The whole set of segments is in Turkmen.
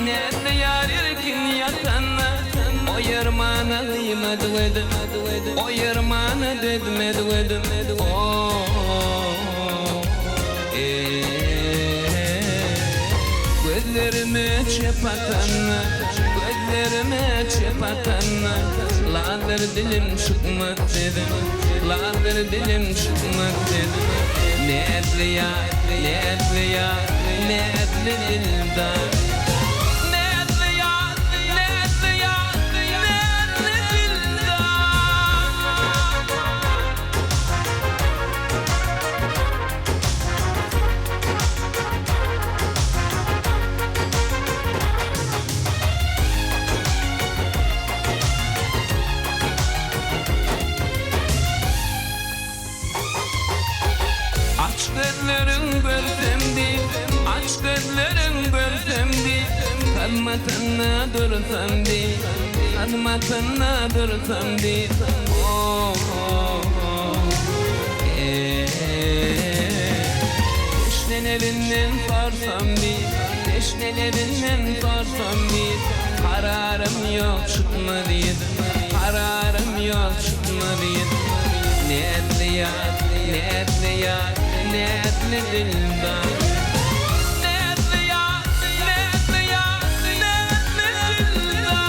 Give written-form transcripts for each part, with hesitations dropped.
Nätli ýar erkin ýatanda Oýarmana gyýmady gözüm Oýarmana dözmedi gözüm Gözlerime çöp atanda Gözlerime çöp atanda Lazyr dilim çykmaz sözüm Lazyr dilim çykmaz sözüm Näzli ýar, näzli ýar, näzli dildar Näzli ýar, näzli ýar, näzli dildar. Aç gözleriň görsem diýip, aç gözleriň görsem diýip, Hyzmatynda dursam diýip, hyzmatynda dursam diýip, Teşnelerinden sorsam diýip, teşnelerinden sorsam diýip, Kararym ýok çykma diýip, kararym ýok çykma diýip, Näzli ýar, näzli ýar, näzli dildar. Näzli ýar, näzli ýar, näzli dildar.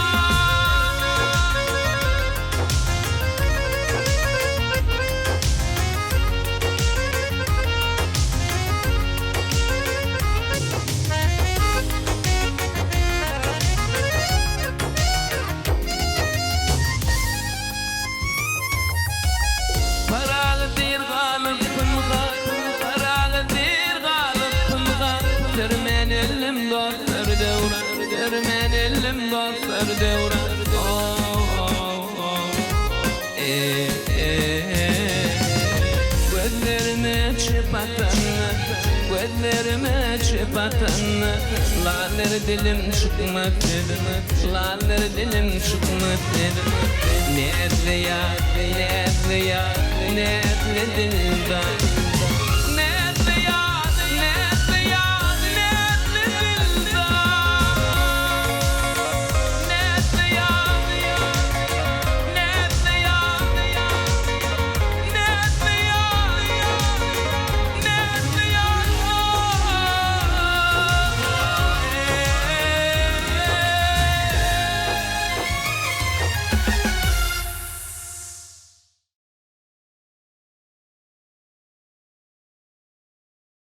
Pyragy diýr galyp pynha, Pyragy diýr galyp pynha, Sürmän öldüm dostlar döwran, Sürmän öldüm dostlar döwran, Gözlerime çöp atanda, Gözlerime çöp atanda, Lazer dilim çykmaz sözüm, Lazer dilim çykmaz sözüm. Näzli ýar, näzli ýar, näzli dildar.